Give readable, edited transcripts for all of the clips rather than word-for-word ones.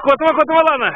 Куотума, куотума, Лана.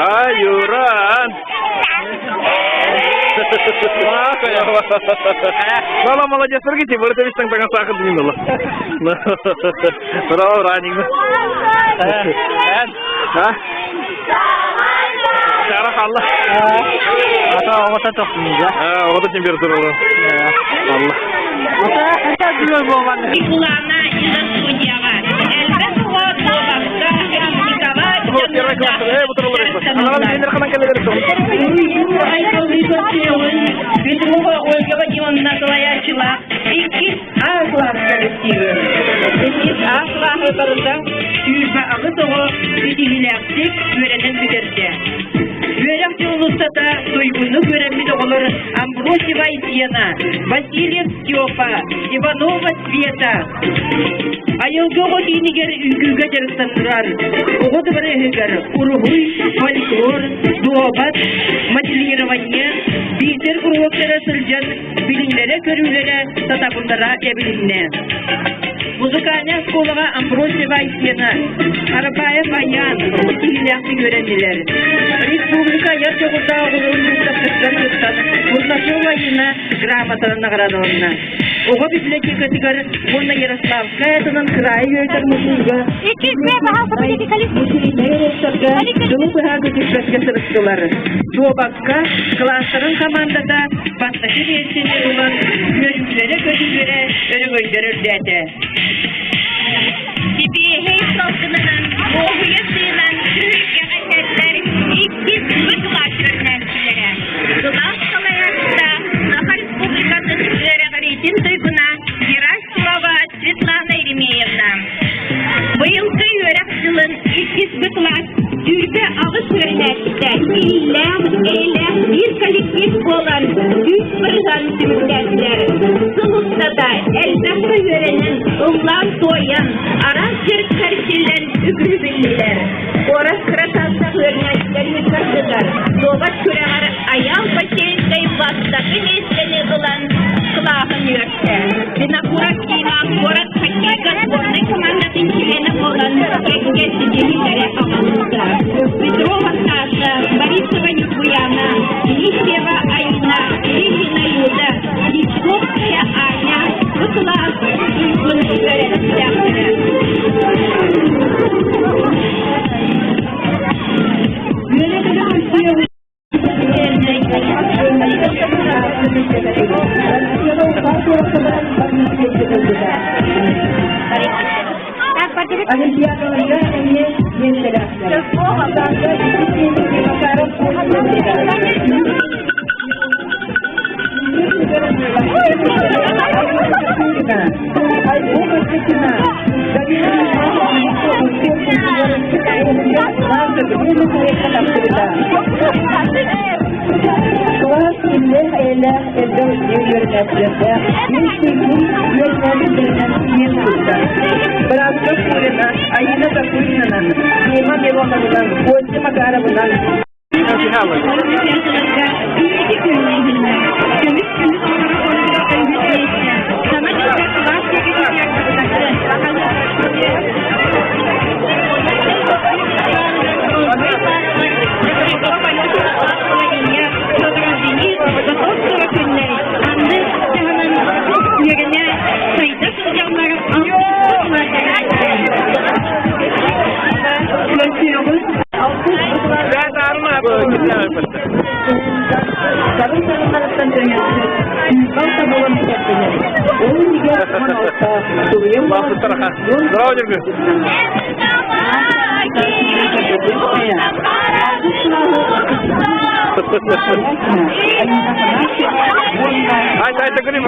Аюран! Мама молодец, сыргите, выртовичтан таган сахар динила. Браво, ранник. А? Сарах Allah. Ата оҕото тохтуйда. Оҕото температура. Allah. Ата күөл буолан. Светлана Иннокентьева. Элбэх оҕо дуобакка, ритмикаҕа Первый класс. Петрова Ольга Вадимовна салайааччылаах иккис А кылаас коллективы. Иккис А кылааһы барыта 28 оҕо ситиһиилээхтик үөрэнэн бүтэрдэ. Үөрэх дьылын устата туйгуннук үөрэммит оҕолор Амбросьева Айтена, Васильев Степа, Иванова Света Айылгы оҕо киинигэр үҥкүүгэ дьарыктаннылар. Оҕо дыбарыаһыгар уруһуй, фольклор, дуобат, моделирование, биитэр куруһуоктара сылдьан билиилэрэ-көрүүлэрэ, сатабыллара эбилиннэ. Музыкальнай оскуолаҕа Амбросьева Айтена, Арабаев Аян ситиһиилээхтик үөрэннилэр. Республика айар дьоҕурдаах оҕолорун быыстапкатыгар кыттан Мурзашова Айына грамотанан наҕараадаланна. Оҕо библиотекатыгар уонна Ярославскай аатынан кыраайы үөрэтэр мусуойга дьылы быһа көтүппэккэ сырыттылар. Дуобакка кылаастарын хамаандата бастакы миэстэни ылан үөрүүлэрэ-көтүүлэрэ өрөгөйдөрө үрдээтэ. Сибиэһэй салгынынан, уоһуйа сыынан түһүлгэҕэ иһэллэр иккис Б кылаас үөрэнээччилэрэ. Кылаас салайааччыта Саха Республикатын үөрэҕириитин туйгуна Герасимова Светлана Еремеевна. Быйылгы үөрэх дьылын иккис Б кылаас 28 үөрэнээччитэ иллээх, эйэлээх биир коллектив буолан 100% түмүктээтилэр. Сыл устата элбэххэ үөрэнэн, ыллаан-туойан, араас дьарыкка эрчиллэн үгүһү биллилэр. Куорат кыра саастаах үөрэнээччилэрин ыккардыгар дуобат күрэҕэр Айаал Бассейнскай бастакы миэстэни ылан кылааһын үөртэ. Винокуров Дима куорат хоккейга сборнай командатын чилиэнэ буолан кэккэ ситиһиилэри аҕалбыта. Петрова Саша, Борисова Ньургуяна, Лисьева Айна, Лилина Люда, Дичковская Аня бу кылаас туйгун үөрэнээччилэрэ. Олимпиадаларга эмиэ миэстэлээхтэр. Кылаас иллээх-эйэлээх элбэх үөрэнээччилэрдээх үөрэнээччи киэн туттар. Быраапка Курина, Айина Такуринанан, Дима Мироновынан, Костя Макаровынан Здорово, Нюргү. Айта, айта, көрейін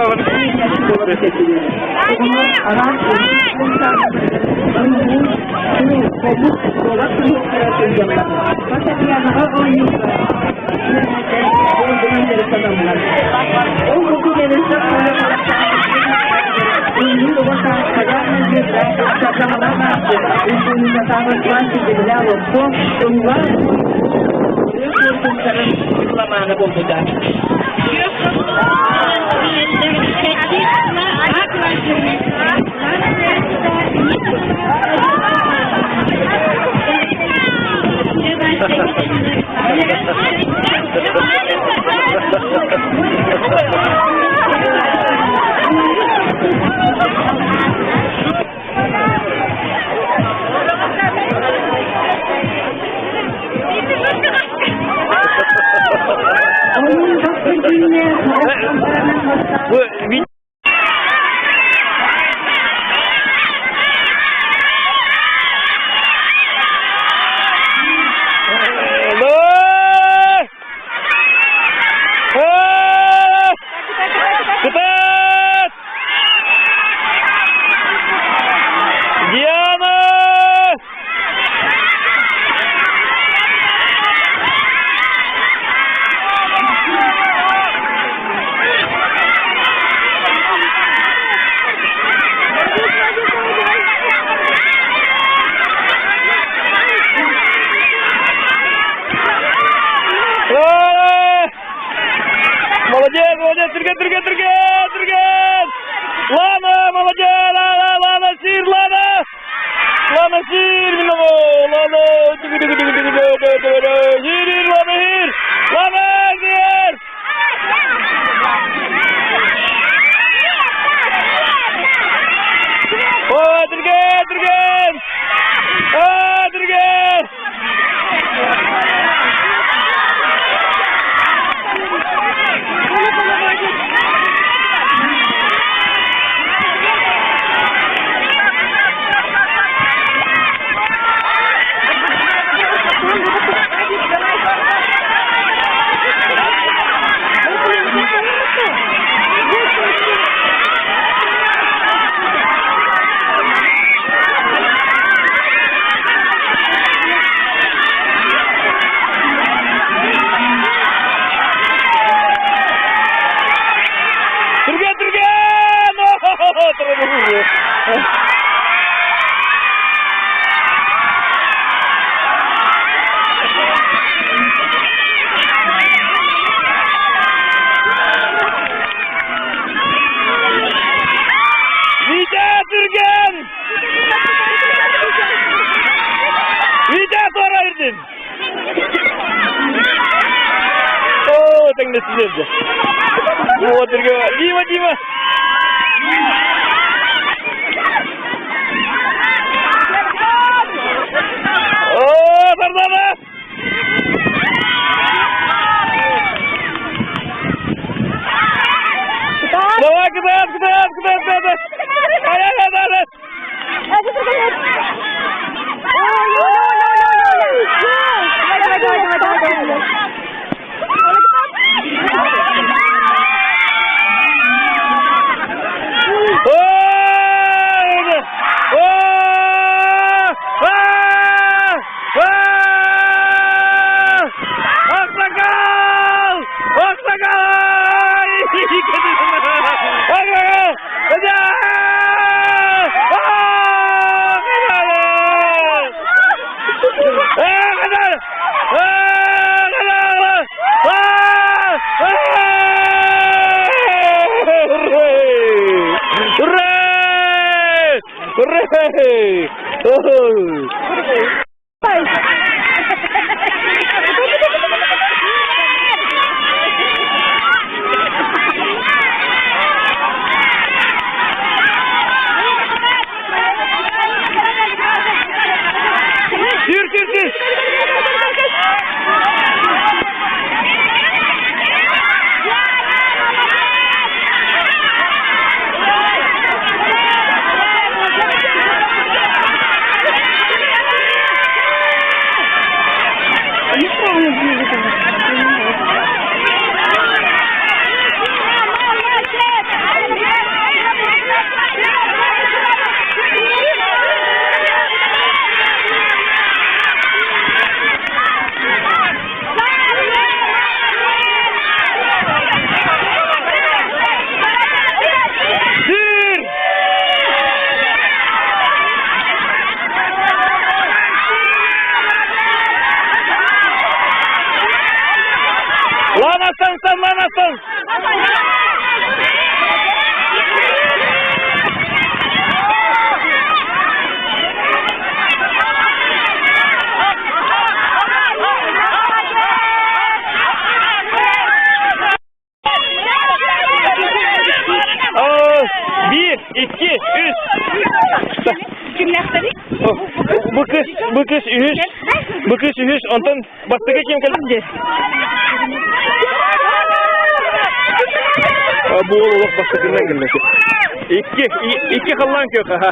Бу Иир, ламыр! Ламыр! О, түрген, түрген! О, түрген! Түрген, түрген! Витя, түрген! Витя, туора ирдин! О, тэҥнэстилэр дьэ. О, түргэн. Дима, Дима! О, Сардана! Давай, кытаат, кытаат, кытаат, кытаат! Ай, ай, ай, ай! Аксакал! Аксакал! Hooray! Hooray! Сүр, сүр, сүр! Сүр! Ланастан, стан, ланастан! Биир, икки, үс. Бу кыыс, бу кыыс үһүс, бу кыыс үһүс, онтон бастакы ким кэлбит? Бу уол олох бастакынан кэлбит. Икки, икки халлаан күөх, аха.